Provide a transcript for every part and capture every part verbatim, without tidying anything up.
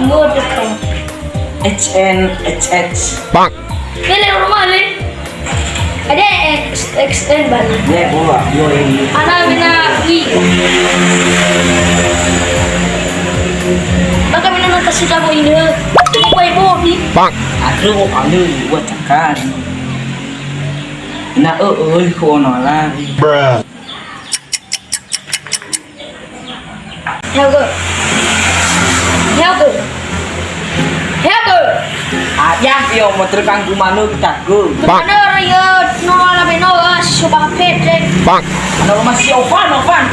Model. H N H H. Bang. Bele rumah le. Ada X X N balik. Ya, gua, gua ini. Ada mina I. Maka mina nonton sudah mau ini. Ini boy bobi. Bang. Aduh, aduh, gua cakar. Na, eh, eh, gua nolak. Bruh. Heoge. Heoge. Heoge. Ah, ya, yo, mau terganggu manu kita ke. Bang. Mana orang ya, no ala beno, ah, si soba pete. Bang. Ada rumah si Ovan, Ovan.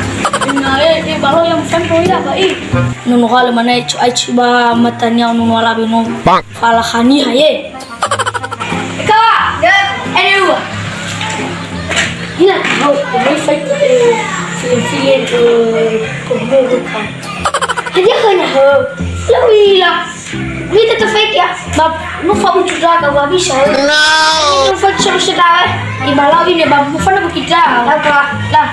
Nah, eh, eh, balo yang bukan tuh ya, Pak, ih. Nono kali mana, eh, cu-, ai cuba matanya nono ala beno. Bang. Fala khaniha ye. Eka. Ya. Ene dua. Hina, mau, mau fight, eh, film-film, eh, pembunuhan. Hadiah khönia, he. Lebih lah. Mita tu fake ya. Bab, nu fa ucu daga, bab bisa, he. No. Nu fa ucu daga, eh. Ibalau ini, bab, nu fa na kita. Apa? Lah.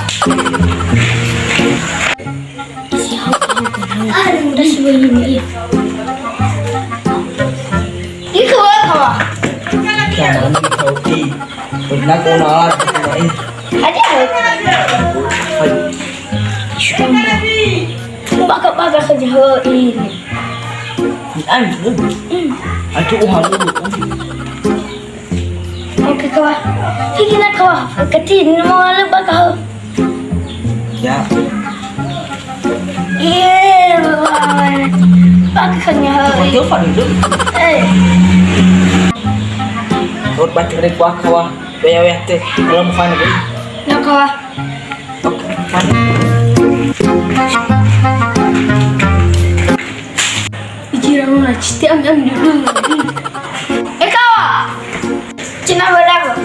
Aduh, udah sih begini, iya. Ini keluar, kawan. Jangan kopi. Pernah kau nalar, eh. Ada. Hai. Sudah. Baka-baka kerja ini. Aduh. Hmm. Aduh, oh, aduh. Oke, kawa. Fikirnya kawa. Kecil, mau lebak kau. Ya. Iya, kawa. Pakai kanya. Mau telepon dulu. Eh. Kau pakai dari kuah kawa. Wea, wea, teh. Kalau mau fun, deh. Ya, kawa. Oke, fun. Ijirang na citi am am dulu. Eh, kawa. Cina berapa?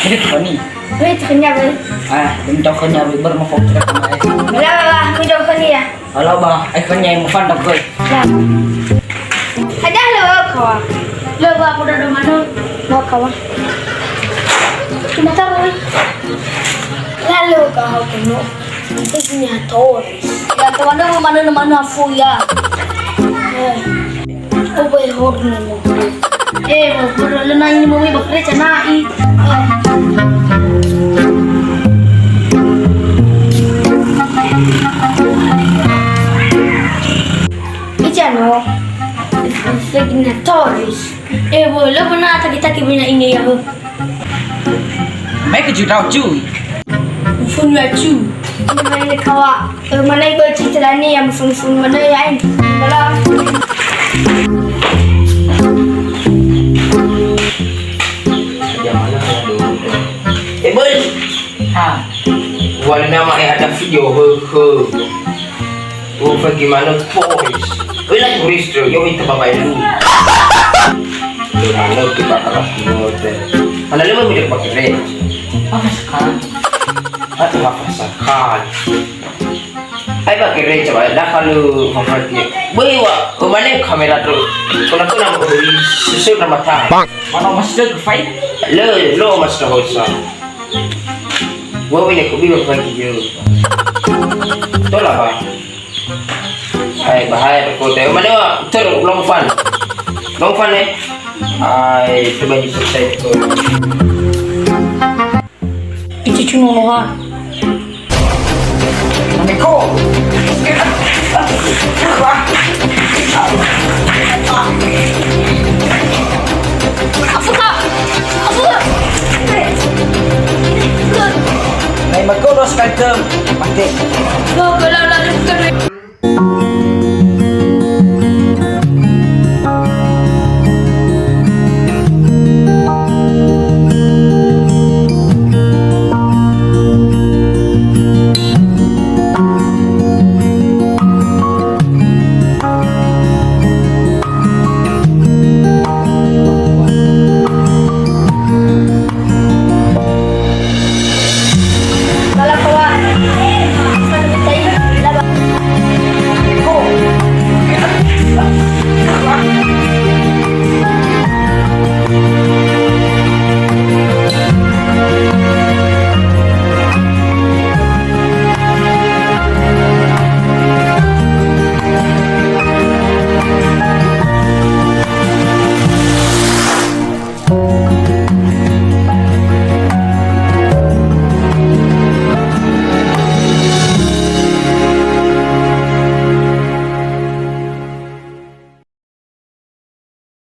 Ini funny. Weh, ternyata, weh. Ah, belum tahu kenyang, weh, baru mau foto sama, eh. Lah, lah, lah, udah funny ya. Halo, Bang. Eh, kenyang, mau fun tak, weh? Lah. Ada lo, kawa. Lo, Bang, aku udah ada mana? Mau, kawa. Cuma tahu, weh. Lalu, kau kena. Itu punya Taurus. Ya, teman-teman, mana, mana, aku ya. Eh. Oh, boy, horn. Eh, mau perlu nanya mau bakre canai. Icano, Signatoris. Eh, boy, lo pernah taki-taki punya ini ya, ho. Mai ke jutau cu. Fun ya cu. Ini mana kawa. Eh, mana ibu cita ni yang fun-fun mana ya, ini? Kalau Eh, boy. Ha. Wali nama eh ada video, he, he. Oh, bagaimana, boys? Wala turis tu, yo, itu bapak lu. Lu mana kita kalau motor. Mana lu mau pakai rem? Apa sekali? Atau apa sekali? Ai pakai rem coba, dah kalau favorit dia. Boy, wa, mana kamera tu? Kalau tu nama susun nama tak. Bang. Mana masih ada fight? Lo, lo masih ada hosa. Wa wene ko biwa fagi yo. Tola ba. Ai bahaya ko te. Mana wa ter long fan. Long fan eh. Ai coba di selesai ko. Itu cuma ha. Meko. Afuka! Afuka! Nai magodo sekali tem, mate. Lo, lo, lo, lo, lo.